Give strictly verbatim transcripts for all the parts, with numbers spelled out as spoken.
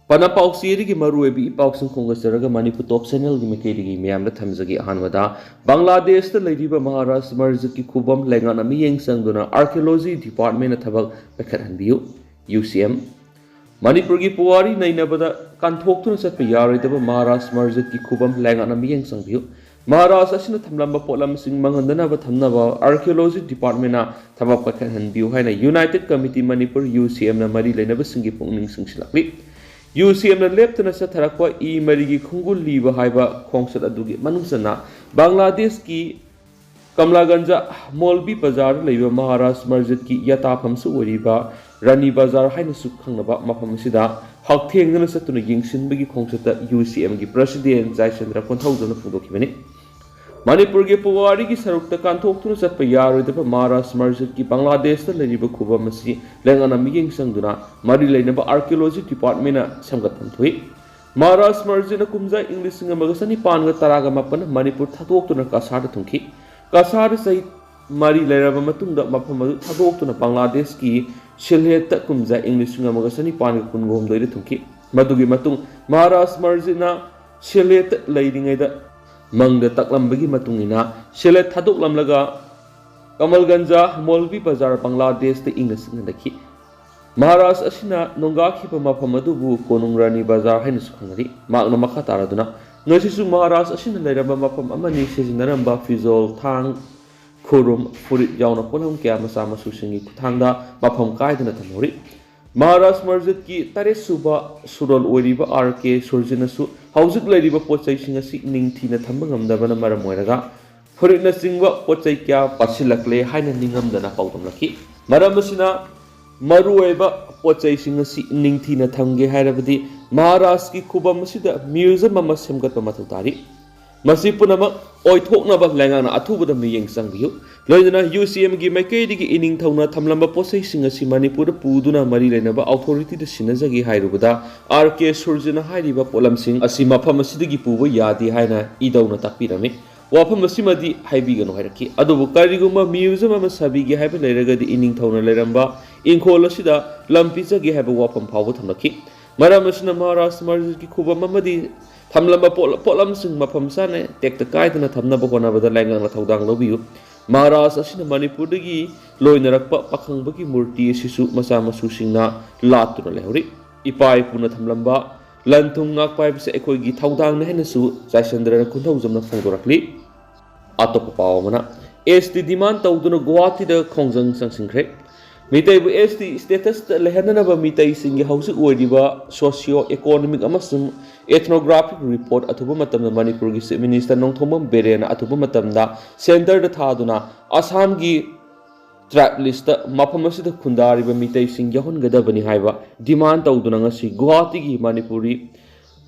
ꯄꯅ ꯄꯥꯎꯆꯦꯗꯒꯤ ꯃꯔꯨꯑꯣꯏꯕ ꯏ ꯄꯥꯎꯁꯤꯡ ꯈꯣꯝꯒꯠꯆꯔꯒ ꯃꯅꯤꯄꯨꯔ ꯇꯣꯞ ꯆꯦꯅꯦꯜꯒꯤ ꯃꯥꯏꯀꯩꯗꯒꯤ ꯃꯌꯥꯝꯗ ꯊꯝꯖꯒꯦ꯫ ꯑꯍꯥꯟꯕꯗ, ꯕꯪꯒ꯭ꯂꯥꯗꯦꯁꯇ ꯂꯩꯔꯤꯕ ꯃꯍꯥꯔꯥꯖ ꯃꯁꯖꯤꯗꯀꯤ ꯈꯨꯕꯝ ꯂꯩꯉꯥꯛꯅ ꯃꯤꯠꯌꯦꯡ ꯆꯪꯗꯨꯅ ꯑꯥꯔꯀꯤꯑꯣꯂꯣꯖꯤ ꯗꯤꯄꯥꯔꯠꯃꯦꯟꯅ ꯊꯕꯛ ꯄꯥꯏꯈꯠꯍꯟꯕꯤꯌꯨ꯫ ꯌꯨ ꯁꯤ ꯑꯦꯝ꯫ ꯃꯅꯤꯄꯨꯔꯒꯤ ꯄꯨꯋꯥꯔꯤ ꯅꯩꯅꯕꯗ ꯀꯥꯟꯊꯣꯛꯇꯨꯅ ꯆꯠꯄ ꯌꯥꯔꯣꯏꯗꯕ ꯃꯍꯥꯔꯥꯖ ꯃꯁꯖꯤꯗꯀꯤ ꯈꯨꯕꯝ ꯂꯩꯉꯥꯛꯅ ꯃꯤꯠꯌꯦꯡ ꯆꯪꯕꯤꯌꯨ꯫ ꯃꯍꯥꯔꯥꯖ ꯑꯁꯤꯅ ꯊꯝꯂꯝꯕ ꯄꯣꯠꯂꯝꯁꯤꯡ ꯃꯥꯡꯍꯟꯗꯅꯕ ꯊꯝꯅꯕ ꯑꯥꯔꯀꯤꯑꯣꯂꯣꯖꯤ ꯗꯤꯄꯥꯔꯠꯃꯦꯟꯅ ꯊꯕꯛ ꯄꯥꯏꯈꯠꯍꯟꯕꯤꯌꯨ ꯍꯥꯏꯅ ꯌꯨꯅꯥꯏꯇꯦꯗ ꯀꯃꯤꯇꯤ ꯃꯅꯤꯄꯨꯔ, ꯌꯨ ꯁꯤ ꯑꯦꯝꯅ ꯃꯔꯤ ꯂꯩꯅꯕꯁꯤꯡꯒꯤ ꯄꯨꯛꯅꯤꯡ ꯆꯤꯡꯁꯤꯜꯂꯛꯂꯤ꯫ ꯌꯨ ꯁꯤ ꯑꯦꯝꯅ ꯂꯦꯞꯇꯅ ꯆꯠꯊꯔꯛꯄ ꯏ ꯃꯔꯤꯒꯤ ꯈꯣꯡꯒꯨꯜ ꯂꯤꯕ ꯍꯥꯏꯕ ꯈꯣꯡꯆꯠ ꯑꯗꯨꯒꯤ ꯃꯅꯨꯡ ꯆꯟꯅ ꯕꯪꯒ꯭ꯂꯥꯗꯦꯁꯀꯤ ꯀꯃꯂꯥꯒꯟꯖ ꯃꯣꯜꯕꯤ ꯕꯖꯥꯔꯗ ꯂꯩꯕ ꯃꯍꯥꯔꯥꯖ ꯃꯁꯖꯤꯗꯀꯤ ꯌꯥꯇꯥꯐꯝꯁꯨ ꯑꯣꯏꯔꯤꯕ ꯔꯥꯅꯤ ꯕꯖꯥꯔ ꯍꯥꯏꯅꯁꯨ ꯈꯪꯅꯕ ꯃꯐꯝ ꯑꯁꯤꯗ ꯍꯛꯊꯦꯡꯅꯅ ꯆꯠꯇꯨꯅ ꯌꯦꯡꯁꯤꯟꯕꯒꯤ ꯈꯣꯡꯆꯠꯇ ꯌꯨ ꯁꯤ ꯑꯦꯝꯒꯤ ꯄ꯭ꯔꯁꯤꯗꯦꯟ ꯖꯥꯏꯆꯟꯗ꯭ꯔ ꯀꯣꯟꯊꯧꯖꯝꯅ ꯐꯣꯡꯗꯣꯛꯈꯤꯕꯅꯤ꯫ ꯃꯅꯤꯄꯨꯔꯒꯤ ꯄꯨꯋꯥꯔꯤꯒꯤ ꯁꯔꯨꯛꯇ ꯀꯥꯟꯊꯣꯛꯇꯨꯅ ꯆꯠꯄ ꯌꯥꯔꯣꯏꯗꯕ ꯃꯍꯥꯔꯥꯖ ꯃꯁꯖꯤꯗꯀꯤ ꯕꯪꯒ꯭ꯂꯥꯗꯦꯁꯇ ꯂꯩꯔꯤꯕ ꯈꯨꯕꯝ ꯑꯁꯤ ꯂꯩꯉꯥꯛꯅ ꯃꯤꯠꯌꯦꯡ ꯆꯪꯗꯨꯅ ꯃꯔꯤ ꯂꯩꯅꯕ ꯑꯥꯔꯀꯤꯑꯣꯂꯣꯖꯤ ꯗꯤꯄꯥꯔꯠꯃꯦꯟꯅ ꯁꯦꯝꯒꯠꯐꯝ ꯊꯣꯛꯏ꯫ ꯃꯍꯥꯔꯥꯖ ꯃꯁꯖꯤꯗꯅ ꯀꯨꯝꯖꯥ ꯏꯪ ꯂꯤꯁꯤꯡ ꯑꯃꯒ ꯆꯅꯤꯄꯥꯟꯒ ꯇꯔꯥꯒ ꯃꯥꯄꯟ ꯃꯅꯤꯄꯨꯔ ꯊꯥꯗꯣꯛꯇꯨꯅ ꯀꯁꯥꯔꯗ ꯊꯨꯡꯈꯤ꯫ ꯀꯁꯥꯔꯗ ꯆꯍꯤ ꯃꯔꯤ ꯂꯩꯔꯕ ꯃꯇꯨꯡꯗ ꯃꯐꯝ ꯑꯗꯨ ꯊꯥꯗꯣꯛꯇꯨꯅ ꯕꯪꯒ꯭ꯂꯥꯗꯦꯁꯀꯤ ꯁꯤꯜꯍꯦꯠꯇ ꯀꯨꯝꯖꯥ ꯏꯪ ꯂꯤꯁꯤꯡ ꯑꯃꯒ ꯆꯅꯤꯄꯥꯟꯒ ꯀꯨꯟꯒ ꯍꯨꯝꯗꯣꯏꯗ ꯊꯨꯡꯈꯤ꯫ ꯃꯗꯨꯒꯤ ꯃꯇꯨꯡ ꯃꯍꯥꯔꯥꯖ ꯃꯁꯖꯤꯗꯅ ꯁꯤꯜꯍꯦꯠꯇ ꯂꯩꯔꯤꯉꯩꯗ ꯃꯪꯗ ꯇꯥꯛꯂꯝꯕꯒꯤ ꯃꯇꯨꯡ ꯏꯟꯅ ꯁꯤꯜꯍꯦꯠ ꯊꯥꯗꯣꯛꯂꯝꯂꯒ ꯀꯃꯜꯒꯟꯖ ꯃꯣꯜꯕꯤ ꯕꯖꯥꯔ ꯕꯪꯒ꯭ꯂꯥꯗꯦꯁꯇ ꯏꯪꯅ ꯆꯤꯛꯅ ꯂꯩꯈꯤ꯫ ꯃꯍꯥꯔꯥꯖ ꯑꯁꯤꯅ ꯅꯣꯡꯒꯥꯈꯤꯕ ꯃꯐꯝ ꯑꯗꯨꯕꯨ ꯀꯣꯅꯨꯡ ꯔꯥꯅꯤ ꯕꯖꯥꯔ ꯍꯥꯏꯅꯁꯨ ꯈꯪꯅꯔꯤ꯫ ꯃꯍꯥꯛꯅ ꯃꯈꯥ ꯇꯥꯔꯗꯨꯅ, ꯉꯁꯤꯁꯨ ꯃꯍꯥꯔꯥꯖ ꯑꯁꯤꯅ ꯂꯩꯔꯝꯕ ꯃꯐꯝ ꯑꯃꯅꯤ꯫ ꯁꯤꯖꯤꯟꯅꯔꯝꯕ ꯐꯤꯖꯣꯜ, ꯊꯥꯡ, ꯈꯨꯔꯨꯝ, ꯐꯨꯔꯤꯠ ꯌꯥꯎꯅ ꯄꯣꯠꯂꯝ ꯀꯌꯥ ꯃꯆꯥ ꯃꯁꯨꯁꯤꯡꯒꯤ ꯈꯨꯠꯊꯥꯡꯗ ꯃꯐꯝ ꯀꯥꯏꯗꯅ ꯊꯝꯍꯧꯔꯤ꯫ ꯃꯍꯥꯔꯥꯖ ꯃꯁꯖꯤꯗꯀꯤ ꯇꯔꯦꯠ ꯁꯨꯕ ꯁꯨꯔꯣꯜ ꯑꯣꯏꯔꯤꯕ ꯑꯥꯔ ꯀꯦ ꯁꯨꯔꯖꯤꯅꯁꯨ ꯍꯧꯖꯤꯛ ꯂꯩꯔꯤꯕ ꯄꯣꯠ ꯆꯩꯁꯤꯡ ꯑꯁꯤ ꯅꯤꯡꯊꯤꯅ ꯊꯝꯕ ꯉꯝꯗꯕꯅ ꯃꯔꯝ ꯑꯣꯏꯔꯒ ꯐꯨꯔꯤꯠꯅꯆꯤꯡꯕ ꯄꯣꯠ ꯆꯩ ꯀꯌꯥ ꯄꯥꯠꯁꯤꯜꯂꯛꯂꯦ ꯍꯥꯏꯅ ꯅꯤꯡꯉꯝꯗꯅ ꯄꯥꯎꯗꯝꯂꯛꯈꯤ꯫ ꯃꯔꯝ ꯑꯁꯤꯅ ꯃꯔꯨꯑꯣꯏꯕ ꯄꯣꯠ ꯆꯩꯁꯤꯡ ꯑꯁꯤ ꯅꯤꯡꯊꯤꯅ ꯊꯝꯒꯦ ꯍꯥꯏꯔꯕꯗꯤ ꯃꯍꯥꯔꯥꯖꯀꯤ ꯈꯨꯕꯝ ꯑꯁꯤꯗ ꯃ꯭ꯌꯨꯖꯝ ꯑꯃ ꯁꯦꯝꯒꯠꯄ ꯃꯊꯧ ꯇꯥꯔꯤ꯫ ꯃꯁꯤ ꯄꯨꯝꯅꯃꯛ ꯑꯣꯏꯊꯣꯛꯅꯕ ꯂꯩꯉꯥꯛꯅ ꯑꯊꯨꯕꯗ ꯃꯤꯠꯌꯦꯡ ꯆꯪꯕꯤꯌꯨ꯫ ꯂꯣꯏꯅꯅ ꯌꯨ ꯁꯤ ꯑꯦꯝꯒꯤ ꯃꯥꯏꯀꯩꯗꯒꯤ ꯏꯅꯤꯡꯊꯧꯅ ꯊꯝꯂꯝꯕ ꯄꯣꯠꯆꯩꯁꯤꯡ ꯑꯁꯤ ꯃꯅꯤꯄꯨꯔꯗ ꯄꯨꯗꯨꯅ ꯃꯔꯤ ꯂꯩꯅꯕ ꯑꯣꯊꯣꯔꯤꯇꯤꯗ ꯁꯤꯟꯅꯖꯒꯦ ꯍꯥꯏꯔꯨꯕꯗ, ꯑꯥꯔ ꯀꯦ ꯁꯨꯔꯖꯤꯅ ꯍꯥꯏꯔꯤꯕ ꯄꯣꯠꯂꯝꯁꯤꯡ ꯑꯁꯤ ꯃꯐꯝ ꯑꯁꯤꯗꯒꯤ ꯄꯨꯕ ꯌꯥꯗꯦ ꯍꯥꯏꯅ ꯏꯗꯧꯅ ꯇꯥꯛꯄꯤꯔꯝꯃꯤ꯫ ꯋꯥꯐꯝ ꯑꯁꯤꯃꯗꯤ ꯍꯥꯏꯕꯤꯒꯅꯨ ꯍꯥꯏꯔꯛꯈꯤ꯫ ꯑꯗꯨꯕꯨ ꯀꯔꯤꯒꯨꯝꯕ ꯃ꯭ꯌꯨꯖꯝ ꯑꯃ ꯁꯥꯕꯤꯒꯦ ꯍꯥꯏꯕ ꯂꯩꯔꯒꯗꯤ ꯏꯅꯤꯡꯊꯧꯅ ꯂꯩꯔꯝꯕ ꯏꯪꯈꯣꯜ ꯑꯁꯤꯗ ꯂꯝ ꯄꯤꯖꯒꯦ ꯍꯥꯏꯕ ꯋꯥꯐꯝ ꯐꯥꯎꯕ ꯊꯝꯂꯛꯈꯤ꯫ ꯃꯔꯝ ꯑꯁꯤꯅ ꯃꯍꯥꯔꯥꯖ ꯃꯁꯖꯤꯗꯀꯤ ꯈꯨꯕꯝ ꯑꯃꯗꯤ ꯊꯝꯂꯝꯕ ꯄꯣꯠ-, ꯄꯣꯠꯂꯝꯁꯤꯡ ꯃꯐꯝ ꯆꯥꯅ ꯇꯦꯛꯇ ꯀꯥꯏꯗꯅ ꯊꯝꯅꯕ ꯍꯣꯠꯅꯕꯗ ꯂꯩꯉꯥꯛꯅ ꯊꯧꯗꯥꯡ ꯂꯧꯕꯤꯌꯨ꯫ ꯃꯍꯥꯔꯥꯖ ꯑꯁꯤꯅ ꯃꯅꯤꯄꯨꯔꯗꯒꯤ ꯂꯣꯏꯅꯔꯛꯄ ꯄꯥꯈꯪꯕꯒꯤ ꯃꯨꯔꯇꯤ ꯑꯁꯤꯁꯨ ꯃꯆꯥ ꯃꯁꯨꯁꯤꯡꯅ ꯂꯥꯠꯇꯨꯅ ꯂꯩꯍꯧꯔꯤ꯫ ꯏꯄꯥ ꯏꯄꯨꯅ ꯊꯝꯂꯝꯕ ꯂꯟ ꯊꯨꯝ ꯉꯥꯛꯄ ꯍꯥꯏꯕꯁꯤ ꯑꯩꯈꯣꯏꯒꯤ ꯊꯧꯗꯥꯡꯅꯤ ꯍꯥꯏꯅꯁꯨ ꯆꯥꯏꯁꯟꯗ꯭ꯔꯅ ꯈꯨꯟꯊꯧꯖꯝꯅ ꯐꯣꯡꯗꯣꯔꯛꯂꯤ꯫ ꯑꯇꯣꯞꯄ ꯄꯥꯎ ꯑꯃꯅ, ꯑꯦꯁ ꯇꯤ ꯗꯤꯃꯥꯟ ꯇꯧꯗꯨꯅ ꯒꯨꯋꯥꯍꯥꯇꯤꯗ ꯈꯣꯡꯖꯪ ꯆꯪꯁꯤꯟꯈ꯭ꯔꯦ꯫ ꯃꯤꯇꯩꯕꯨ ꯑꯦꯁ ꯇꯤ ꯁ꯭ꯇꯦꯇꯁꯇ ꯂꯩꯍꯟꯅꯅꯕ ꯃꯤꯇꯩꯁꯤꯡꯒꯤ ꯍꯧꯖꯤꯛ ꯑꯣꯏꯔꯤꯕ ꯁꯣꯁꯤꯌꯣ ꯏꯀꯣꯅꯣꯃꯤꯛ ꯑꯃꯁꯨꯡ ꯑꯦꯊꯅꯣꯒ꯭ꯔꯥꯐꯤꯛ ꯔꯤꯄꯣꯔꯠ ꯑꯊꯨꯕ ꯃꯇꯝꯗ ꯃꯅꯤꯄꯨꯔꯒꯤ ꯆꯤꯐ ꯃꯤꯅꯤꯁꯇꯔ ꯅꯣꯡꯊꯣꯝꯕꯝ ꯕꯤꯔꯦꯟꯅ ꯑꯊꯨꯕ ꯃꯇꯝꯗ ꯁꯦꯟꯇꯔꯗ ꯊꯥꯗꯨꯅ ꯑꯁꯥꯝꯒꯤ ꯇ꯭ꯔꯥꯏꯕ ꯂꯤꯁꯇ ꯃꯐꯝ ꯑꯁꯤꯗ ꯈꯨꯟꯗꯥꯔꯤꯕ ꯃꯤꯇꯩꯁꯤꯡ ꯌꯥꯎꯍꯟꯒꯗꯕꯅꯤ ꯍꯥꯏꯕ ꯗꯤꯃꯥꯟ ꯇꯧꯗꯨꯅ ꯉꯁꯤ ꯒꯨꯋꯥꯍꯥꯇꯤꯒꯤ ꯃꯅꯤꯄꯨꯔꯤ,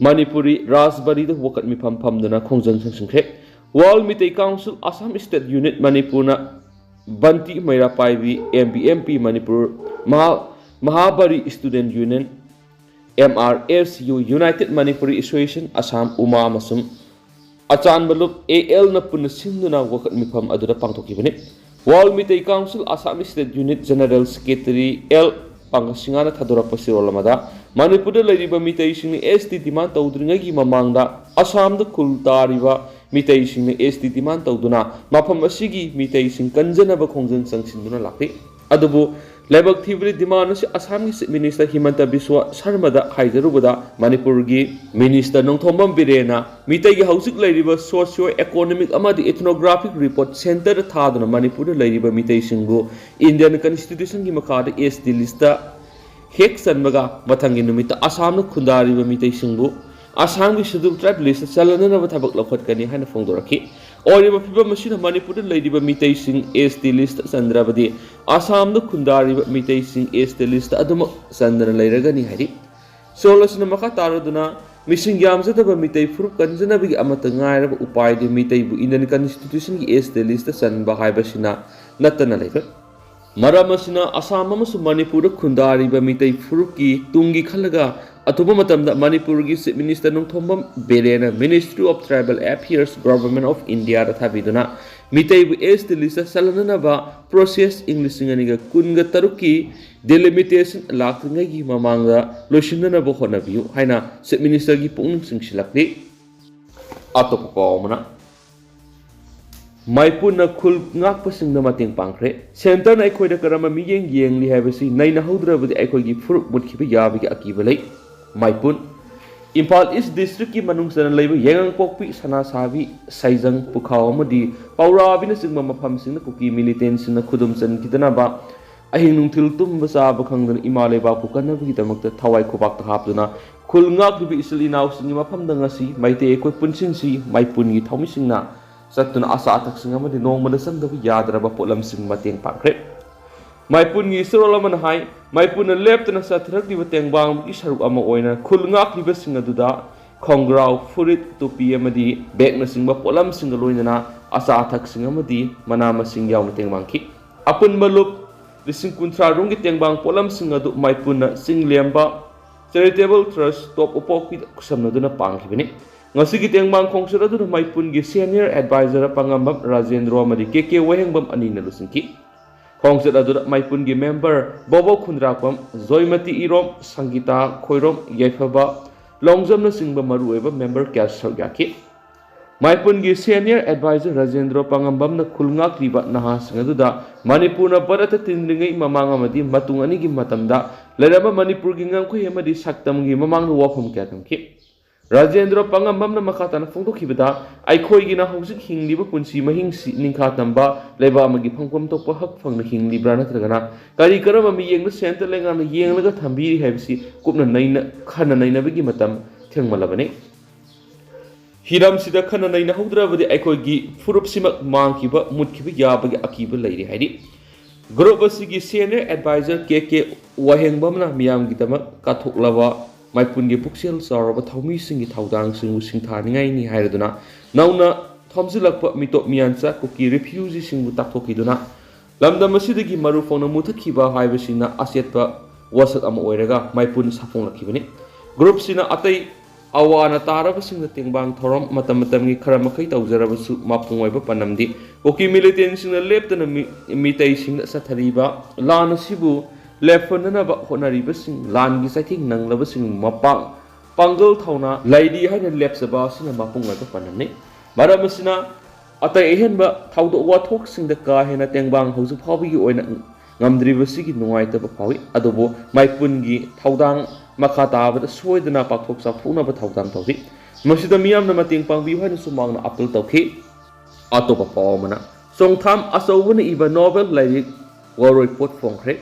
ꯃꯅꯤꯄꯨꯔꯤ ꯔꯥꯖꯕꯥꯔꯤꯗ ꯋꯥꯀꯠ ꯃꯤꯐꯝ ꯐꯝꯗꯨꯅ ꯈꯣꯡꯖꯪ ꯆꯪꯁꯤꯟꯈ꯭ꯔꯦ꯫ World Meitei council Assam state unit ꯃꯅꯤꯄꯨꯔꯅ ꯕꯟꯇꯤ ꯃꯩꯔꯥ ꯄꯥꯏꯕꯤ, M B M P Manipur, ꯃꯍꯥ-, ꯃꯍꯥꯕꯔꯤ student union, M R S U, united Manipuri association Assam, ꯎꯃꯥ ꯑꯃꯁꯨꯡ ꯑꯆꯥꯟꯕ ꯂꯨꯞ ꯑꯦ ꯑꯦꯜꯅ ꯄꯨꯟꯅ ꯁꯤꯟꯗꯨꯅ ꯋꯥꯀꯠ ꯃꯤꯐꯝ ꯑꯗꯨꯗ ꯄꯥꯡꯊꯣꯛꯈꯤꯕꯅꯤ꯫ World Meitei council Assam state unit general secretary L ꯄꯥꯡꯒꯜꯁꯤꯡꯍꯥꯅ ꯊꯥꯗꯣꯔꯛꯄ ꯆꯦꯔꯣꯜ ꯑꯃꯗ, ꯃꯅꯤꯄꯨꯔꯗ ꯂꯩꯔꯤꯕ ꯃꯤꯇꯩꯁꯤꯡꯅ ꯑꯦꯁ ꯇꯤ ꯗꯤꯃꯥꯟ ꯇꯧꯗ꯭ꯔꯤꯉꯩꯒꯤ ꯃꯃꯥꯡꯗ ꯑꯁꯥꯝꯗ ꯈꯨꯜ ꯇꯥꯔꯤꯕ ꯃꯤꯇꯩꯁꯤꯡꯅ ꯑꯦꯁ ꯇꯤ ꯗꯤꯃꯥꯟ ꯇꯧꯗꯨꯅ ꯃꯐꯝ ꯑꯁꯤꯒꯤ ꯃꯤꯇꯩꯁꯤꯡ ꯀꯟꯖꯅꯕ ꯈꯣꯡꯖꯪ ꯆꯪꯁꯤꯟꯗꯨꯅ ꯂꯥꯛꯂꯤ꯫ ꯑꯗꯨꯕꯨ ꯂꯥꯏꯕꯛ ꯊꯤꯕꯗꯤ ꯗꯤꯃꯥꯟ ꯑꯁꯤ ꯑꯁꯥꯝꯒꯤ ꯆꯤꯐ ꯃꯤꯅꯤꯁꯇꯔ ꯍꯤꯃꯟꯇ ꯕꯤꯁ꯭ꯋ ꯁꯔꯃꯗ ꯍꯥꯏꯖꯔꯨꯕꯗ ꯃꯅꯤꯄꯨꯔꯒꯤ ꯃꯤꯅꯤꯁꯇꯔ ꯅꯣꯡꯊꯣꯝꯕꯝ ꯕꯤꯔꯦꯟꯅ ꯃꯤꯇꯩꯒꯤ ꯍꯧꯖꯤꯛ ꯂꯩꯔꯤꯕ ꯁꯣꯁꯤꯌꯣ ꯏꯀꯣꯅꯣꯃꯤꯛ ꯑꯃꯗꯤ ꯏꯊꯅꯣꯒ꯭ꯔꯥꯐꯤꯛ ꯔꯤꯄꯣꯔꯠ ꯁꯦꯟꯇꯔꯗ ꯊꯥꯗꯨꯅ ꯃꯅꯤꯄꯨꯔꯗ ꯂꯩꯔꯤꯕ ꯃꯤꯇꯩꯁꯤꯡꯕꯨ ꯏꯟꯗꯤꯌꯟ ꯀꯟꯁꯇꯤꯇ꯭ꯌꯨꯁꯟꯒꯤ ꯃꯈꯥꯗ ꯑꯦꯁ ꯇꯤ ꯂꯤꯁꯇ ꯍꯦꯛ ꯆꯟꯕꯒ ꯃꯊꯪꯒꯤ ꯅꯨꯃꯤꯠꯇ ꯑꯁꯥꯝꯅ ꯈꯨꯟꯗꯥꯔꯤꯕ ꯃꯤꯇꯩꯁꯤꯡꯕꯨ ꯑꯁꯥꯝꯒꯤ ꯁꯦꯗ꯭ꯌꯨꯜ ꯇ꯭ꯔꯥꯏꯕ ꯂꯤꯁꯇ ꯆꯜꯂꯅꯅꯕ ꯊꯕꯛ ꯂꯧꯈꯠꯀꯅꯤ ꯍꯥꯏꯅ ꯐꯣꯡꯗꯣꯔꯛꯈꯤ꯫ ꯑꯣꯏꯔꯤꯕ ꯐꯤꯕꯝ ꯑꯁꯤꯅ ꯃꯅꯤꯄꯨꯔꯗ ꯂꯩꯔꯤꯕ ꯃꯤꯇꯩꯁꯤꯡ ꯑꯦꯁ ꯇꯤ ꯂꯤꯁꯇ ꯆꯟꯗ꯭ꯔꯕꯗꯤ ꯑꯁꯥꯝꯗ ꯈꯨꯟꯗꯥꯔꯤꯕ ꯃꯤꯇꯩꯁꯤꯡ ꯑꯦꯁ ꯇꯤ ꯂꯤꯁꯇ ꯑꯗꯨꯃꯛ ꯆꯟꯗꯅ ꯂꯩꯔꯒꯅꯤ ꯍꯥꯏꯔꯤ꯫ ꯆꯦꯔꯣꯜ ꯑꯁꯤꯅ ꯃꯈꯥ ꯇꯥꯔꯗꯨꯅ ꯃꯤꯁꯤꯡ ꯌꯥꯝꯖꯗꯕ ꯃꯤꯇꯩ ꯐꯨꯔꯨꯞ ꯀꯟꯖꯅꯕꯒꯤ ꯑꯃꯠꯇ ꯉꯥꯏꯔꯕ ꯎꯄꯥꯏꯗꯤ ꯃꯤꯇꯩꯕꯨ ꯏꯟꯗꯤꯌꯟ ꯀꯟꯁꯇꯤꯇ꯭ꯌꯨꯁꯟꯒꯤ ꯑꯦꯁ ꯇꯤ ꯂꯤꯁꯇ ꯆꯟꯕ ꯍꯥꯏꯕꯁꯤꯅ ꯅꯠꯇꯅ ꯂꯩꯔꯣꯏ꯫ ꯃꯔꯝ ꯑꯁꯤꯅ ꯑꯁꯥꯝ ꯑꯃꯁꯨꯡ ꯃꯅꯤꯄꯨꯔꯗ ꯈꯨꯟꯗꯥꯔꯤꯕ ꯃꯤꯇꯩ ꯐꯨꯔꯨꯞꯀꯤ ꯇꯨꯡꯒꯤ ꯈꯜꯂꯒ ꯑꯊꯨꯕ ꯃꯇꯝꯗ ꯃꯅꯤꯄꯨꯔꯒꯤ ꯆꯤꯐ ꯃꯤꯅꯤꯁꯇꯔ ꯅꯣꯡꯊꯣꯝꯕꯝ ꯕꯤꯔꯦꯟꯅ ministry of tribal affairs, government of ꯏꯟꯗꯤꯌꯥꯗ ꯊꯥꯕꯤꯗꯨꯅ ꯃꯤꯇꯩꯕꯨ ꯑꯦꯁ ꯇꯤ ꯂꯤꯁꯇ ꯆꯜꯍꯟꯅꯅꯕ ꯄ꯭ꯔꯣꯁꯦꯁ ꯏꯪ ꯂꯤꯁꯤꯡ ꯑꯅꯤꯒ ꯀꯨꯟꯒ ꯇꯔꯨꯛꯀꯤ ꯗꯤꯂꯤꯃꯤꯇꯦꯁꯟ ꯂꯥꯛꯇ꯭ꯔꯤꯉꯩꯒꯤ ꯃꯃꯥꯡꯗ ꯂꯣꯏꯁꯤꯟꯅꯅꯕ ꯍꯣꯠꯅꯕꯤꯌꯨ ꯍꯥꯏꯅ ꯆꯤꯐ ꯃꯤꯅꯤꯁꯇꯔꯒꯤ ꯄꯨꯛꯅꯤꯡ ꯆꯤꯡꯁꯤꯜꯂꯛꯂꯤ꯫ ꯑꯇꯣꯞꯄ ꯄꯥꯎ ꯑꯃꯅ, ꯃꯥꯏꯄꯨꯅ ꯈꯨꯜ ꯉꯥꯛꯄꯁꯤꯡꯗ ꯃꯇꯦꯡ ꯄꯥꯡꯈ꯭ꯔꯦ꯫ ꯁꯦꯟꯇꯔꯅ ꯑꯩꯈꯣꯏꯗ ꯀꯔꯝꯕ ꯃꯤꯠꯌꯦꯡ ꯌꯦꯡꯂꯤ ꯍꯥꯏꯕꯁꯤ ꯅꯩꯅꯍꯧꯗ꯭ꯔꯕꯗꯤ ꯑꯩꯈꯣꯏꯒꯤ ꯐꯨꯔꯨꯞ ꯃꯨꯠꯈꯤꯕ ꯌꯥꯕꯒꯤ ꯑꯀꯤꯕ ꯂꯩ꯫ ꯃꯥꯏꯄꯨꯟ꯫ ꯏꯝꯐꯥꯜ ꯏꯁ ꯗꯤꯁꯇ꯭ꯔꯤꯛꯀꯤ ꯃꯅꯨꯡ ꯆꯟꯅ ꯂꯩꯕ ꯌꯥꯏꯉꯪꯄꯣꯛꯄꯤ, ꯁꯅꯥꯁꯥꯕꯤ, ꯁꯩꯖꯪ, ꯄꯨꯈꯥꯎ ꯑꯃꯗꯤ ꯄꯧꯔꯥꯕꯤꯅꯆꯤꯡꯕ ꯃꯐꯝꯁꯤꯡꯗ ꯀꯨꯀꯤ ꯃꯤꯂꯤꯇꯦꯟꯁꯤꯡꯅ ꯈꯨꯗꯨꯝ ꯆꯟꯈꯤꯗꯅꯕ ꯑꯍꯤꯡ ꯅꯨꯡꯊꯤꯜ ꯇꯨꯝꯕ ꯆꯥꯕ ꯈꯪꯗꯅ ꯏꯃꯥ ꯂꯩꯕꯥꯛꯄꯨ ꯀꯟꯅꯕꯒꯤꯗꯃꯛꯇ ꯊꯋꯥꯏ ꯈꯨꯕꯥꯛꯇ ꯍꯥꯞꯇꯨꯅ ꯈꯨꯜ ꯉꯥꯛꯂꯤꯕ ꯏꯆꯤꯜ ꯏꯅꯥꯎꯁꯤꯡꯒꯤ ꯃꯐꯝꯗ ꯉꯁꯤ ꯃꯩꯇꯩ ꯑꯩꯈꯣꯏ ꯄꯨꯟꯁꯤꯟꯁꯤ ꯃꯥꯏꯄꯨꯟꯒꯤ ꯊꯧꯃꯤꯁꯤꯡꯅ ꯆꯠꯇꯨꯅ ꯑꯆꯥ ꯑꯊꯛꯁꯤꯡ ꯑꯃꯗꯤ ꯅꯣꯡꯃꯗ ꯆꯪꯗꯕ ꯌꯥꯗ꯭ꯔꯕ ꯄꯣꯠꯂꯝꯁꯤꯡ ꯃꯇꯦꯡ ꯄꯥꯡꯈ꯭ꯔꯦ꯫ ꯃꯥꯏꯄꯨꯟꯒꯤ ꯆꯦꯔꯣꯜ ꯑꯃꯅ ꯍꯥꯏ, ꯃꯥꯏꯄꯨꯅ ꯂꯦꯞꯇꯅ ꯆꯠꯊꯔꯛꯂꯤꯕ ꯇꯦꯡꯕꯥꯡꯒꯤ ꯁꯔꯨꯛ ꯑꯃ ꯑꯣꯏꯅ ꯈꯨꯜ ꯉꯥꯛꯂꯤꯕꯁꯤꯡ ꯑꯗꯨꯗ ꯈꯣꯡꯒ꯭ꯔꯥꯎ, ꯐꯨꯔꯤꯠ, ꯇꯨꯄꯤ ꯑꯃꯗꯤ ꯕꯦꯛꯅꯆꯤꯡꯕ ꯄꯣꯠꯂꯝꯁꯤꯡꯒ ꯂꯣꯏꯅꯅ ꯑꯆꯥ ꯑꯊꯛꯁꯤꯡ ꯑꯃꯗꯤ ꯃꯅꯥ ꯃꯁꯤꯡ ꯌꯥꯎꯅ ꯇꯦꯡꯕꯥꯡꯈꯤ꯫ ꯑꯄꯨꯟꯕ ꯂꯨꯞ ꯂꯤꯁꯤꯡ ꯀꯨꯟꯊ꯭ꯔꯥ ꯔꯣꯝꯒꯤ ꯇꯦꯡꯕꯥꯡ ꯄꯣꯠꯂꯝꯁꯤꯡ ꯑꯗꯨ ꯃꯥꯏꯄꯨꯅ ꯆꯤꯡꯂꯦꯝꯕ ꯆꯦꯔꯤꯇꯦꯕꯜ ꯇ꯭ꯔꯁ ꯇꯣꯞ ꯎꯄꯣꯛꯄꯤꯗ ꯈꯨꯠꯁꯝꯅꯗꯨꯅ ꯄꯥꯡꯈꯤꯕꯅꯤ꯫ ꯉꯁꯤꯒꯤ ꯇꯦꯡꯕꯥꯡ ꯈꯣꯡꯆꯠ ꯑꯗꯨꯗ ꯃꯥꯏꯄꯨꯟꯒꯤ ꯁꯦꯅꯤꯌꯔ ꯑꯦꯗꯚꯥꯏꯖꯔ ꯄꯥꯉꯝꯕꯝ ꯔꯥꯖꯦꯟꯗ꯭ꯔꯣ ꯑꯃꯗꯤ ꯀꯦ ꯀꯦ ꯋꯥꯍꯦꯡꯕꯝ ꯑꯅꯤꯅ ꯂꯨꯆꯤꯡꯈꯤ꯫ ꯈꯣꯡꯆꯠ ꯑꯗꯨꯗ ꯃꯥꯏꯄꯨꯟꯒꯤ ꯃꯦꯝꯕꯔ ꯕꯣꯕꯣ ꯈꯨꯟꯗ꯭ꯔꯥꯛꯄꯝ, ꯖꯣꯏꯃꯇꯤ ꯏꯔꯣꯝ, ꯁꯪꯒꯤꯇꯥ ꯈꯣꯏꯔꯣꯝ, ꯌꯥꯏꯐꯕ ꯂꯣꯡꯖꯝꯅꯆꯤꯡꯕ ꯃꯔꯨꯑꯣꯏꯕ ꯃꯦꯝꯕꯔ ꯀꯌꯥꯁꯨ ꯁꯔꯨꯛ ꯌꯥꯈꯤ꯫ ꯃꯥꯏꯄꯨꯟꯒꯤ ꯁꯦꯅꯤꯌꯔ ꯑꯦꯗꯚꯥꯏꯖꯔ ꯔꯥꯖꯦꯟꯗ꯭ꯔꯣ ꯄꯥꯉꯝꯕꯝꯅ ꯈꯨꯜ ꯉꯥꯛꯂꯤꯕ ꯅꯍꯥꯁꯤꯡ ꯑꯗꯨꯗ ꯃꯅꯤꯄꯨꯔꯅ ꯚꯥꯔꯠꯇ ꯇꯤꯟꯗ꯭ꯔꯤꯉꯩ ꯃꯃꯥꯡ ꯑꯃꯗꯤ ꯃꯇꯨꯡ ꯑꯅꯤꯒꯤ ꯃꯇꯝꯗ ꯂꯩꯔꯝꯕ ꯃꯅꯤꯄꯨꯔꯒꯤ ꯉꯝꯈꯩ ꯑꯃꯗꯤ ꯁꯛꯇꯝꯒꯤ ꯃꯃꯥꯡꯗ ꯋꯥꯐꯝ ꯀꯌꯥ ꯊꯝꯈꯤ꯫ ꯔꯥꯖꯦꯟꯗ꯭ꯔ ꯄꯥꯉꯝꯕꯝꯅ ꯃꯈꯥ ꯇꯥꯅ ꯐꯣꯡꯗꯣꯛꯈꯤꯕꯗ, ꯑꯩꯈꯣꯏꯒꯤꯅ ꯍꯧꯖꯤꯛ ꯍꯤꯡꯂꯤꯕ ꯄꯨꯟꯁꯤ ꯃꯍꯤꯡꯁꯤ ꯅꯤꯡꯈꯥ ꯇꯝꯕ ꯂꯩꯕꯥꯛ ꯑꯃꯒꯤ ꯐꯪꯐꯝ ꯊꯣꯛꯄ ꯍꯛ ꯐꯪꯅ ꯍꯤꯡꯂꯤꯕ꯭ꯔꯥ ꯅꯠꯇ꯭ꯔꯒꯅ ꯀꯔꯤ ꯀꯔꯝꯕ ꯃꯤꯠꯌꯦꯡꯗ ꯁꯦꯟꯇꯔ ꯂꯩꯉꯥꯛꯅ ꯌꯦꯡꯂꯒ ꯊꯝꯕꯤꯔꯤ ꯍꯥꯏꯕꯁꯤ ꯀꯨꯞꯅ ꯅꯩꯅ-, ꯈꯟꯅ ꯅꯩꯅꯕꯒꯤ ꯃꯇꯝ ꯊꯦꯡꯃꯜꯂꯕꯅꯤ꯫ ꯍꯤꯔꯝꯁꯤꯗ ꯈꯟꯅ ꯅꯩꯅꯍꯧꯗ꯭ꯔꯕꯗꯤ ꯑꯩꯈꯣꯏꯒꯤ ꯐꯨꯔꯨꯞꯁꯤꯃꯛ ꯃꯥꯡꯈꯤꯕ, ꯃꯨꯠꯈꯤꯕ ꯌꯥꯕꯒꯤ ꯑꯀꯤꯕ ꯂꯩꯔꯤ ꯍꯥꯏꯔꯤ꯫ ꯒ꯭ꯔꯨꯞ ꯑꯁꯤꯒꯤ ꯁꯦꯅꯤꯌꯔ ꯑꯦꯗꯚꯥꯏꯖꯔ ꯀꯦ ꯀꯦ ꯋꯥꯍꯦꯡꯕꯝꯅ ꯃꯤꯌꯥꯝꯒꯤꯗꯃꯛ ꯀꯠꯊꯣꯛꯂꯕ ꯃꯥꯏꯄꯨꯟꯒꯤ ꯄꯨꯛꯆꯦꯜ ꯆꯥꯎꯔꯕ ꯊꯧꯃꯤꯁꯤꯡꯒꯤ ꯊꯧꯗꯥꯡꯁꯤꯡꯕꯨ ꯁꯤꯡꯊꯥꯅꯤꯡꯉꯥꯏꯅꯤ ꯍꯥꯏꯔꯗꯨꯅ ꯅꯧꯅ ꯊꯣꯝꯖꯤꯜꯂꯛꯄ ꯃꯤꯇꯣꯞ ꯃꯤꯌꯥꯟꯆꯥ ꯀꯨꯀꯤ ꯔꯤꯐ꯭ꯌꯨꯖꯤꯁꯤꯡꯕꯨ ꯇꯥꯛꯊꯣꯛꯈꯤꯗꯨꯅ ꯂꯝꯗꯝ ꯑꯁꯤꯗꯒꯤ ꯃꯔꯨ ꯐꯥꯎꯅ ꯃꯨꯊꯠꯈꯤꯕ ꯍꯥꯏꯕꯁꯤꯅ ꯑꯆꯦꯠꯄ ꯋꯥꯁꯛ ꯑꯃ ꯑꯣꯏꯔꯒ ꯃꯥꯏꯄꯨꯅ ꯁꯥꯐꯣꯡꯂꯛꯈꯤꯕꯅꯤ꯫ ꯒ꯭ꯔꯨꯞꯁꯤꯅ ꯑꯇꯩ ꯑꯋꯥ ꯑꯅꯥ ꯇꯥꯔꯕꯁꯤꯡꯗ ꯇꯦꯡꯕꯥꯡ ꯊꯧꯔꯝ ꯃꯇꯝ ꯃꯇꯝꯒꯤ ꯈꯔ ꯃꯈꯩ ꯇꯧꯖꯔꯕꯁꯨ ꯃꯄꯨꯡ ꯑꯣꯏꯕ ꯄꯥꯟꯗꯝꯗꯤ ꯀꯨꯀꯤ ꯃꯤꯂꯤꯇꯦꯟꯁꯤꯡꯅ ꯂꯦꯞꯇꯅ ꯃꯤ-, ꯃꯤꯇꯩꯁꯤꯡꯗ ꯆꯠꯊꯔꯤꯕ ꯂꯥꯟ ꯑꯁꯤꯕꯨ ꯂꯦꯞꯍꯟꯅꯅꯕ ꯍꯣꯠꯅꯔꯤꯕꯁꯤꯡ, ꯂꯥꯟꯒꯤ ꯆꯩꯊꯦꯡ ꯅꯪꯂꯕꯁꯤꯡ, ꯃꯄꯥꯡ ꯄꯥꯡꯒꯜ ꯊꯧꯅꯥ ꯂꯩꯔꯤ ꯍꯥꯏꯅ ꯂꯦꯞꯆꯕ ꯑꯁꯤꯅ ꯃꯄꯨꯡ ꯑꯣꯏꯕ ꯄꯥꯟꯗꯝꯅꯤ꯫ ꯃꯔꯝ ꯑꯁꯤꯅ, ꯑꯇꯩ ꯑꯍꯦꯟꯕ ꯊꯧꯗꯣꯛ ꯋꯥꯊꯣꯛꯁꯤꯡꯗ ꯀꯥ ꯍꯦꯟꯅ ꯇꯦꯡꯕꯥꯡ ꯍꯧꯖꯤꯛ ꯐꯥꯎꯕꯒꯤ ꯑꯣꯏꯅ ꯉꯝꯗ꯭ꯔꯤꯕꯁꯤꯒꯤ ꯅꯨꯡꯉꯥꯏꯇꯕ ꯐꯥꯎꯏ, ꯑꯗꯨꯕꯨ ꯃꯥꯏꯄꯨꯟꯒꯤ ꯊꯧꯗꯥꯡ ꯃꯈꯥ ꯇꯥꯕꯗ ꯁꯣꯏꯗꯅ ꯄꯥꯛꯊꯣꯛ ꯆꯥꯎꯊꯣꯛꯅꯕ ꯊꯧꯗꯥꯡ ꯇꯧꯔꯤ꯫ ꯃꯁꯤꯗ ꯃꯤꯌꯥꯝꯅ ꯃꯇꯦꯡ ꯄꯥꯡꯕꯤꯌꯨ ꯍꯥꯏꯅꯁꯨ ꯃꯍꯥꯛꯅ ꯑꯥꯄꯤꯜ ꯇꯧꯈꯤ꯫ ꯑꯇꯣꯞꯄ ꯄꯥꯎ ꯑꯃꯅ, ꯆꯣꯡꯊꯥꯝ ꯑꯆꯧꯕꯅ ꯏꯕ ꯅꯣꯕꯦꯜ ꯂꯥꯏꯔꯤꯛ ꯋꯥꯔꯣꯏ ꯄꯣꯠ ꯐꯣꯡꯈ꯭ꯔꯦ꯫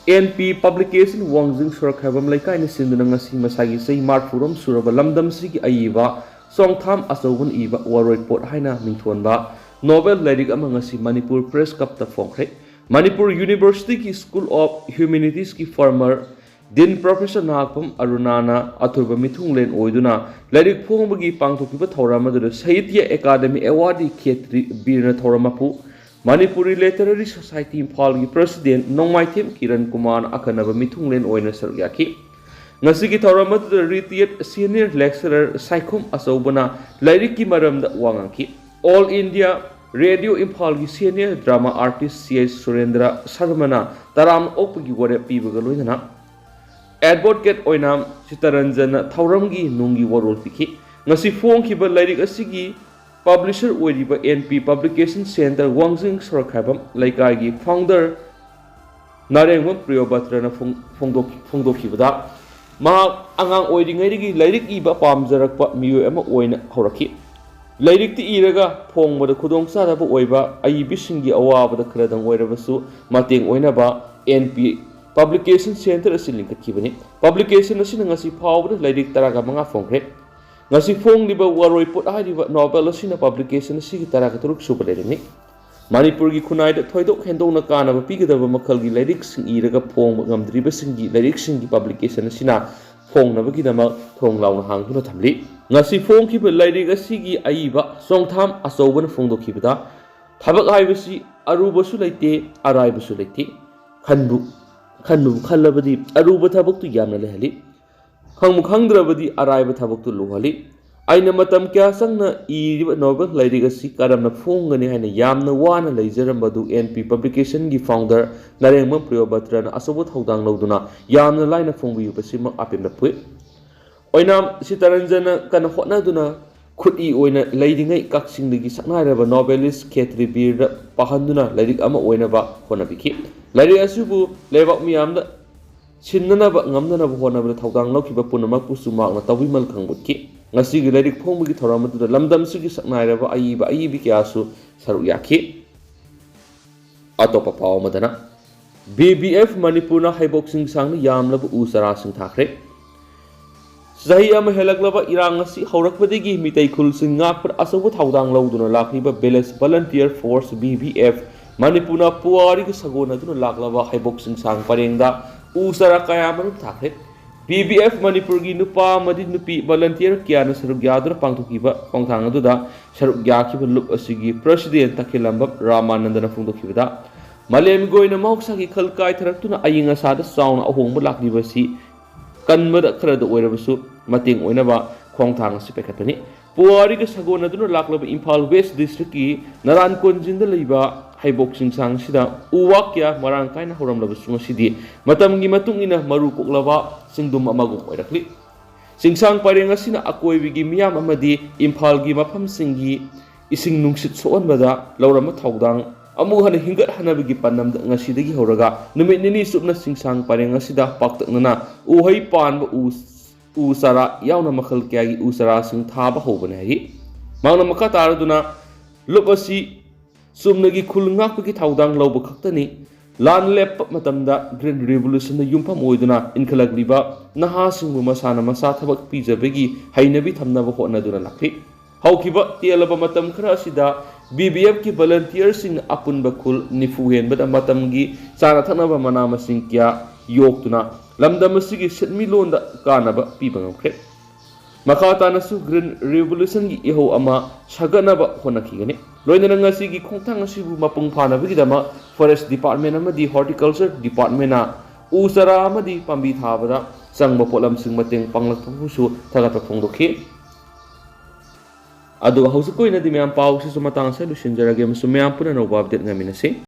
ꯑꯦꯟ ꯄꯤ ꯄꯕ꯭ꯂꯤꯀꯦꯁꯟ ꯋꯥꯡꯖꯤꯡ ꯁꯣꯔꯣꯛꯈꯥꯏꯕꯝ ꯂꯩꯀꯥꯏꯅ ꯁꯤꯟꯗꯨꯅ ꯉꯁꯤ ꯃꯁꯥꯒꯤ ꯆꯍꯤ ꯃꯔꯤꯐꯨꯔꯣꯝ ꯁꯨꯔꯕ ꯂꯝꯗꯝꯁꯤꯒꯤ ꯑꯏꯕ ꯆꯣꯡꯊꯥꯝ ꯑꯆꯧꯕꯅ ꯏꯕ ꯋꯥꯔꯣꯏ ꯄꯣꯠ ꯍꯥꯏꯅ ꯃꯤꯡꯊꯣꯟꯕ ꯅꯣꯕꯦꯜ ꯂꯥꯏꯔꯤꯛ ꯑꯃ ꯉꯁꯤ ꯃꯅꯤꯄꯨꯔ ꯄ꯭ꯔꯦꯁ ꯀ꯭ꯂꯕꯇ ꯐꯣꯡꯈ꯭ꯔꯦ꯫ ꯃꯅꯤꯄꯨꯔ ꯌꯨꯅꯤꯚꯔꯁꯤꯇꯤꯒꯤ ꯁ꯭ꯀꯨꯜ ꯑꯣꯐ ꯍ꯭ꯌꯨꯃꯦꯅꯤꯇꯤꯁꯀꯤ ꯐꯣꯔꯃꯔ ꯗꯤꯟ ꯄ꯭ꯔꯣꯐꯦꯁꯔ ꯅꯥꯒꯄꯝ ꯑꯔꯨꯅꯥꯅ ꯑꯊꯣꯏꯕ ꯃꯤꯊꯨꯡꯂꯦꯟ ꯑꯣꯏꯗꯨꯅ ꯂꯥꯏꯔꯤꯛ ꯐꯣꯡꯕꯒꯤ ꯄꯥꯡꯊꯣꯛꯈꯤꯕ ꯊꯧꯔꯝ ꯑꯗꯨꯗ ꯁꯥꯍꯤꯇ꯭ꯌ ꯑꯦꯀꯥꯗꯃꯤ ꯑꯦꯋꯥꯔꯗꯤ ꯈꯦꯇ꯭ꯔꯤ ꯕꯤꯔꯅ ꯊꯧꯔꯝ ꯃꯄꯨ, ꯃꯅꯤꯄꯨꯔꯤ ꯂꯤꯇꯔꯦꯔꯤ ꯁꯣꯁꯥꯏꯇꯤ ꯏꯝꯐꯥꯜꯒꯤ ꯄ꯭ꯔꯁꯤꯗꯦꯟꯠ ꯅꯣꯡꯃꯥꯏꯊꯦꯝ ꯀꯤꯔꯟ ꯀꯨꯃꯥꯔꯅ ꯑꯈꯟꯅꯕ ꯃꯤꯊꯨꯡꯂꯦꯟ ꯑꯣꯏꯅ ꯁꯔꯨꯛ ꯌꯥꯈꯤ꯫ ꯉꯁꯤꯒꯤ ꯊꯧꯔꯝ ꯑꯗꯨꯗ ꯔꯤꯇꯥꯌꯔꯗ ꯁꯤꯅꯤꯌꯔ ꯂꯦꯛꯆꯔꯔ ꯁꯥꯏꯈꯨꯝ ꯑꯆꯧꯕꯅ ꯂꯥꯏꯔꯤꯛꯀꯤ ꯃꯔꯝꯗ ꯋꯥ ꯉꯥꯡꯈꯤ꯫ ꯑꯣꯜ ꯏꯟꯗꯤꯌꯥ ꯔꯦꯗꯤꯑꯣ ꯏꯝꯐꯥꯜꯒꯤ ꯁꯤꯅꯤꯌꯔ ꯗ꯭ꯔꯃꯥ ꯑꯥꯔꯇꯤꯁ ꯁꯤ ꯑꯩꯆ ꯁꯨꯔꯦꯟꯗ꯭ꯔ ꯁꯔꯃꯅ ꯇꯔꯥꯝꯅ ꯑꯣꯛꯄꯒꯤ ꯋꯥꯔꯦꯞ ꯄꯤꯕꯒ ꯂꯣꯏꯅꯅ ꯑꯦꯗꯚꯣꯀꯦꯠ ꯑꯣꯏꯅ ꯆꯤꯇꯔꯟꯖꯟꯅ ꯊꯧꯔꯝꯒꯤ ꯅꯨꯡꯒꯤ ꯋꯥꯔꯣꯜ ꯄꯤꯈꯤ꯫ ꯉꯁꯤ ꯐꯣꯡꯈꯤꯕ ꯂꯥꯏꯔꯤꯛ ꯑꯁꯤꯒꯤ ꯄꯕ꯭ꯂꯤꯁꯔ ꯑꯣꯏꯔꯤꯕ ꯑꯦꯟ ꯄꯤ ꯄꯕ꯭ꯂꯤꯀꯦꯁꯟ ꯁꯦꯟꯇꯔ ꯋꯥꯡꯖꯤꯡ ꯁꯣꯔꯣꯛꯈꯥꯏꯕꯝ ꯂꯩꯀꯥꯏꯒꯤ ꯐꯥꯎꯟꯗꯔ ꯅꯥꯔꯦꯡꯕꯝ ꯄ꯭ꯔꯤꯌꯣꯕꯇ꯭ꯔꯅ ꯐꯣꯡ-, ꯐꯣꯡꯗꯣꯛ-, ꯐꯣꯡꯗꯣꯛꯈꯤꯕꯗ, ꯃꯍꯥꯛ ꯑꯉꯥꯡ ꯑꯣꯏꯔꯤꯉꯩꯗꯒꯤ ꯂꯥꯏꯔꯤꯛ ꯏꯕ ꯄꯥꯝꯖꯔꯛꯄ ꯃꯤꯑꯣꯏ ꯑꯃ ꯑꯣꯏꯅ ꯍꯧꯔꯛꯈꯤ꯫ ꯂꯥꯏꯔꯤꯛꯇꯤ ꯏꯔꯒ ꯐꯣꯡꯕꯗ ꯈꯨꯗꯣꯡꯆꯥꯗꯕ ꯑꯣꯏꯕ ꯑꯏꯕꯤꯁꯤꯡꯒꯤ ꯑꯋꯥꯕꯗ ꯈꯔꯗꯪ ꯑꯣꯏꯔꯕꯁꯨ ꯃꯇꯦꯡ ꯑꯣꯏꯅꯕ ꯑꯦꯟ ꯄꯤ ꯄꯕ꯭ꯂꯤꯀꯦꯁꯟ ꯁꯦꯟꯇꯔ ꯑꯁꯤ ꯂꯤꯡꯈꯠꯈꯤꯕꯅꯤ꯫ ꯄꯕ꯭ꯂꯤꯀꯦꯁꯟ ꯑꯁꯤꯅ ꯉꯁꯤ ꯐꯥꯎꯕꯗ ꯂꯥꯏꯔꯤꯛ ꯇꯔꯥꯒ ꯃꯉꯥ ꯐꯣꯡꯈ꯭ꯔꯦ꯫ ꯉꯁꯤ ꯐꯣꯡꯂꯤꯕ ꯋꯥꯔꯣꯏ ꯄꯣꯠ ꯍꯥꯏꯔꯤꯕ ꯅꯣꯕꯦꯜ ꯑꯁꯤꯅ ꯄꯕ꯭ꯂꯤꯀꯦꯁꯟ ꯑꯁꯤꯒꯤ ꯇꯔꯥꯒ ꯇꯔꯨꯛ ꯁꯨꯕ ꯂꯩꯔꯤꯅꯤ꯫ ꯃꯅꯤꯄꯨꯔꯒꯤ ꯈꯨꯟꯅꯥꯏꯗ ꯊꯣꯏꯗꯣꯛ ꯍꯦꯟꯗꯣꯛꯅ ꯀꯥꯟꯅꯕ ꯄꯤꯒꯗꯕ ꯃꯈꯜꯒꯤ ꯂꯥꯏꯔꯤꯛꯁꯤꯡ ꯏꯔꯒ ꯐꯣꯡꯕ ꯉꯝꯗ꯭ꯔꯤꯕꯁꯤꯡꯒꯤ ꯂꯥꯏꯔꯤꯛꯁꯤꯡꯒꯤ ꯄꯕ꯭ꯂꯤꯀꯦꯁꯟ ꯑꯁꯤꯅ ꯐꯣꯡꯅꯕꯒꯤꯗꯃꯛ ꯊꯣꯡ ꯂꯥꯎꯅ ꯍꯥꯡꯗꯨꯅ ꯊꯝꯂꯤ꯫ ꯉꯁꯤ ꯐꯣꯡꯈꯤꯕ ꯂꯥꯏꯔꯤꯛ ꯑꯁꯤꯒꯤ ꯑꯏꯕ ꯆꯣꯡꯊꯥꯝ ꯑꯆꯧꯕꯅ ꯐꯣꯡꯗꯣꯛꯈꯤꯕꯗ, ꯊꯕꯛ ꯍꯥꯏꯕꯁꯤ ꯑꯔꯨꯕꯁꯨ ꯂꯩꯇꯦ, ꯑꯔꯥꯏꯕꯁꯨ ꯂꯩꯇꯦ꯫ ꯈꯟꯕꯨ, ꯈꯟꯕꯨ ꯈꯜꯂꯕꯗꯤ ꯑꯔꯨꯕ ꯊꯕꯛꯇꯨ ꯌꯥꯝꯅ ꯂꯩꯍꯜꯂꯤ꯫ ꯈꯪꯕꯨ ꯈꯪꯗ꯭ꯔꯕꯗꯤ ꯑꯔꯥꯏꯕ ꯊꯕꯛꯇꯨ ꯂꯨꯍꯜꯂꯤ꯫ ꯑꯩꯅ ꯃꯇꯝ ꯀꯌꯥ ꯆꯪꯅ ꯏꯔꯤꯕ ꯅꯣꯕꯦꯜ ꯂꯥꯏꯔꯤꯛ ꯑꯁꯤ ꯀꯔꯝꯅ ꯐꯣꯡꯒꯅꯤ ꯍꯥꯏꯅ ꯌꯥꯝꯅ ꯋꯥꯅ ꯂꯩꯖꯔꯝꯕ ꯑꯗꯨ ꯑꯦꯟ ꯄꯤ ꯄꯕ꯭ꯂꯤꯀꯦꯁꯟꯒꯤ ꯐꯥꯎꯟꯗꯔ ꯅꯔꯦꯡꯕꯝ ꯄ꯭ꯔꯤꯌꯣꯕꯇ꯭ꯔꯅ ꯑꯆꯧꯕ ꯊꯧꯗꯥꯡ ꯂꯧꯗꯨꯅ ꯌꯥꯝꯅ ꯂꯥꯏꯅ ꯐꯣꯡꯕꯤꯕꯁꯤꯃꯛ ꯑꯄꯦꯟꯕ ꯄꯣꯛꯏ꯫ ꯑꯣꯏꯅꯥꯝ ꯁꯤꯇꯔꯟꯖꯟꯅ ꯀꯟꯅ ꯍꯣꯠꯅꯗꯨꯅ ꯈꯨꯠꯏ ꯑꯣꯏꯅ ꯂꯩꯔꯤꯉꯩ ꯀꯛꯆꯤꯡꯗꯒꯤ ꯁꯛꯅꯥꯏꯔꯕ ꯅꯣꯕꯦꯂꯤꯁ ꯈꯦꯇ꯭ꯔꯤ ꯕꯤꯔꯗ ꯄꯥꯍꯟꯗꯨꯅ ꯂꯥꯏꯔꯤꯛ ꯑꯃ ꯑꯣꯏꯅꯕ ꯍꯣꯠꯅꯕꯤꯈꯤ꯫ ꯂꯥꯏꯔꯤꯛ ꯑꯁꯤꯕꯨ ꯂꯩꯕꯥꯛ ꯃꯤꯌꯥꯝꯗ ꯁꯤꯟꯅꯅꯕ ꯉꯝꯅꯅꯕ ꯍꯣꯠꯅꯕꯗ ꯊꯧꯗꯥꯡ ꯂꯧꯈꯤꯕ ꯄꯨꯝꯅꯃꯛꯄꯨꯁꯨ ꯃꯍꯥꯛꯅ ꯇꯧꯕꯤꯃꯜ ꯈꯪꯕꯣꯠꯈꯤ꯫ ꯉꯁꯤꯒꯤ ꯂꯥꯏꯔꯤꯛ ꯐꯣꯡꯕꯒꯤ ꯊꯧꯔꯝ ꯑꯗꯨꯗ ꯂꯝꯗꯝꯁꯤꯒꯤ ꯁꯛꯅꯥꯏꯔꯕ ꯑꯏꯕ ꯑꯏꯕꯤ ꯀꯌꯥꯁꯨ ꯁꯔꯨꯛ ꯌꯥꯈꯤ꯫ ꯑꯇꯣꯞꯄ ꯄꯥꯎ ꯑꯃꯗꯅ, ꯕꯤ ꯕꯤ ꯑꯦꯐ ꯃꯅꯤꯄꯨꯔꯅ ꯍꯩꯕꯣꯛ ꯆꯤꯡꯁꯥꯡꯗ ꯌꯥꯝꯂꯕ ꯎ ꯆꯥꯔꯥꯁꯤꯡ ꯊꯥꯈ꯭ꯔꯦ꯫ ꯆꯍꯤ ꯑꯃ ꯍꯦꯜꯂꯛꯂꯕ ꯏꯔꯥꯡ ꯑꯁꯤ ꯍꯧꯔꯛꯄꯗꯒꯤ ꯃꯤꯇꯩ ꯈꯨꯜꯁꯤꯡ ꯉꯥꯛꯄꯗ ꯑꯆꯧꯕ ꯊꯧꯗꯥꯡ ꯂꯧꯗꯨꯅ ꯂꯥꯛꯂꯤꯕ Village Volunteer Force, V V F, ꯃꯅꯤꯄꯨꯔꯅ ꯄꯨꯋꯥꯔꯤꯒ ꯁꯥꯒꯣꯟꯅꯗꯨꯅ ꯂꯥꯛꯂꯕ ꯍꯩꯕꯣꯛ ꯆꯤꯡꯁꯥꯡ ꯄꯔꯦꯡꯗ ꯎ ꯆꯥꯔꯥ ꯀꯌꯥ ꯃꯔꯨꯝ ꯊꯥꯈ꯭ꯔꯦ꯫ ꯚꯤ ꯚꯤ ꯑꯦꯐ ꯃꯅꯤꯄꯨꯔꯒꯤ ꯅꯨꯄꯥ ꯑꯃꯗꯤ ꯅꯨꯄꯤ volunteer ꯀꯌꯥꯅ ꯁꯔꯨꯛ ꯌꯥꯗꯨꯅ ꯄꯥꯡꯊꯣꯛꯈꯤꯕ ꯈꯣꯡꯊꯥꯡ ꯑꯗꯨꯗ ꯁꯔꯨꯛ ꯌꯥꯈꯤꯕ ꯂꯨꯞ ꯑꯁꯤꯒꯤ president ꯇꯈꯦꯜꯂꯝꯕꯝ ꯔꯥꯃꯥꯅꯟꯗꯅ ꯐꯣꯡꯗꯣꯛꯈꯤꯕꯗ, ꯃꯥꯂꯦꯝꯒꯤ ꯑꯣꯏꯅ ꯃꯍꯧꯁꯥꯒꯤ ꯈꯜ ꯀꯥꯏꯊꯔꯛꯇꯨꯅ ꯑꯏꯪ ꯑꯁꯥꯗ ꯆꯥꯎꯅ ꯑꯍꯣꯡꯕ ꯂꯥꯛꯂꯤꯕꯁꯤ ꯀꯟꯕꯗ ꯈꯔꯗ ꯑꯣꯏꯔꯕꯁꯨ ꯃꯇꯦꯡ ꯑꯣꯏꯅꯕ ꯈꯣꯡꯊꯥꯡ ꯑꯁꯤ ꯄꯥꯏꯈꯠꯄꯅꯤ꯫ ꯄꯨꯋꯥꯔꯤꯒ ꯁꯥꯒꯣꯟꯅꯗꯨꯅ ꯂꯥꯛꯂꯕ ꯏꯝꯐꯥꯜ West Districtꯀꯤ ꯅꯔꯥꯟ ꯀꯣꯟꯖꯤꯟꯗ ꯂꯩꯕ ꯍꯩꯕꯣꯛ ꯆꯤꯡꯁꯥꯡꯁꯤꯗ ꯎ ꯋꯥ ꯀꯌꯥ ꯃꯔꯥꯡ ꯀꯥꯏꯅ ꯍꯧꯔꯝꯂꯕꯁꯨ ꯉꯁꯤꯗꯤ ꯃꯇꯝꯒꯤ ꯃꯇꯨꯡ ꯏꯟꯅ ꯃꯔꯨ ꯀꯣꯛꯂꯕ ꯆꯤꯡꯗꯨꯝ ꯑꯃꯒꯨꯝ ꯑꯣꯏꯔꯛꯂꯤ꯫ ꯆꯤꯡꯁꯥꯡ ꯄꯔꯦꯡ ꯑꯁꯤꯅ ꯑꯀꯣꯏꯕꯒꯤ ꯃꯤꯌꯥꯝ ꯑꯃꯗꯤ ꯏꯝꯐꯥꯜꯒꯤ ꯃꯐꯝꯁꯤꯡꯒꯤ ꯏꯁꯤꯡ ꯅꯨꯡꯁꯤꯠ ꯁꯣꯛꯍꯟꯕꯗ ꯂꯧꯔꯝꯕ ꯊꯧꯗꯥꯡ ꯑꯃꯨꯛ ꯍꯟꯅ ꯍꯤꯡꯒꯠꯍꯟꯅꯕꯒꯤ ꯄꯥꯟꯗꯝꯗ ꯉꯁꯤꯗꯒꯤ ꯍꯧꯔꯒ ꯅꯨꯃꯤꯠ ꯅꯤꯅꯤ ꯆꯨꯞꯅ ꯆꯤꯡꯁꯥꯡ ꯄꯔꯦꯡ ꯑꯁꯤꯗ ꯄꯥꯛꯇꯛꯅꯅ ꯎꯍꯩ ꯄꯥꯟꯕ ꯎ, ꯎ ꯆꯥꯔꯥ ꯌꯥꯎꯅ ꯃꯈꯜ ꯀꯌꯥꯒꯤ ꯎ ꯆꯥꯔꯥꯁꯤꯡ ꯊꯥꯕ ꯍꯧꯕꯅꯤ ꯍꯥꯏꯔꯤ꯫ ꯃꯍꯥꯛꯅ ꯃꯈꯥ ꯇꯥꯔꯗꯨꯅ ꯂꯨꯞ ꯑꯁꯤ ꯆꯨꯝꯅꯒꯤ ꯈꯨꯜ ꯉꯥꯛꯄꯒꯤ ꯊꯧꯗꯥꯡ ꯂꯧꯕ ꯈꯛꯇꯅꯤ꯫ ꯂꯥꯟ ꯂꯦꯞꯄ ꯃꯇꯝꯗ Green Revolutionꯗ ꯌꯨꯝꯐꯝ ꯑꯣꯏꯗꯨꯅ ꯏꯟꯈꯠꯂꯛꯂꯤꯕ ꯅꯍꯥꯁꯤꯡꯕꯨ ꯃꯁꯥꯅ ꯃꯁꯥ ꯊꯕꯛ ꯄꯤꯖꯕꯒꯤ ꯍꯩꯅꯕꯤ ꯊꯝꯅꯕ ꯍꯣꯠꯅꯗꯨꯅ ꯂꯥꯛꯂꯤ꯫ ꯍꯧꯈꯤꯕ ꯇꯦꯜꯂꯕ ꯃꯇꯝ ꯈꯔ ꯑꯁꯤꯗ ꯕꯤ ꯕꯤ ꯑꯦꯐꯀꯤ volunteerꯁꯤꯡꯅ ꯑꯄꯨꯟꯕ ꯈꯨꯜ ꯅꯤꯐꯨ ꯍꯦꯟꯕꯗ ꯃꯇꯝꯒꯤ ꯆꯥꯅ ꯊꯛꯅꯕ ꯃꯅꯥ ꯃꯁꯤꯡ ꯀꯌꯥ ꯌꯣꯛꯇꯨꯅ ꯂꯝꯗꯝ ꯑꯁꯤꯒꯤ ꯁꯦꯟꯃꯤꯠꯂꯣꯟꯗ ꯀꯥꯟꯅꯕ ꯄꯤꯕ ꯉꯝꯈ꯭ꯔꯦ꯫ ꯃꯈꯥ ꯇꯥꯅꯁꯨ Green Revolutionꯒꯤ ꯏꯍꯧ ꯑꯃ ꯁꯥꯒꯠꯅꯕ ꯍꯣꯠꯅꯈꯤꯒꯅꯤ꯫ ꯂꯣꯏꯅꯅ ꯉꯁꯤꯒꯤ ꯈꯣꯡꯊꯥꯡ ꯑꯁꯤꯕꯨ ꯃꯄꯨꯡ ꯐꯥꯅꯕꯒꯤꯗꯃꯛ Forest Department ꯑꯃꯗꯤ Horticulture Departmentꯅ ꯎ ꯆꯥꯔꯥ ꯑꯃꯗꯤ ꯄꯥꯝꯕꯤ ꯊꯥꯕꯗ ꯆꯪꯕ ꯄꯣꯠꯂꯝꯁꯤꯡ ꯃꯇꯦꯡ ꯄꯥꯡꯂꯛꯄꯕꯨꯁꯨ ꯊꯥꯒꯠꯄ ꯐꯣꯡꯗꯣꯛꯈꯤ꯫ ꯑꯗꯨꯒ ꯍꯧꯖꯤꯛꯀꯤ ꯑꯣꯏꯅꯗꯤ ꯃꯌꯥꯝ ꯄꯥꯎꯁꯤꯁꯨ ꯃꯇꯥꯡ ꯑꯁꯤꯗ ꯂꯣꯏꯁꯤꯟꯖꯔꯒꯦ ꯑꯃꯁꯨꯡ ꯃꯌꯥꯝ ꯄꯨꯟꯅ ꯑꯅꯧꯕ update ꯉꯥꯏꯃꯤꯟꯅꯁꯤ꯫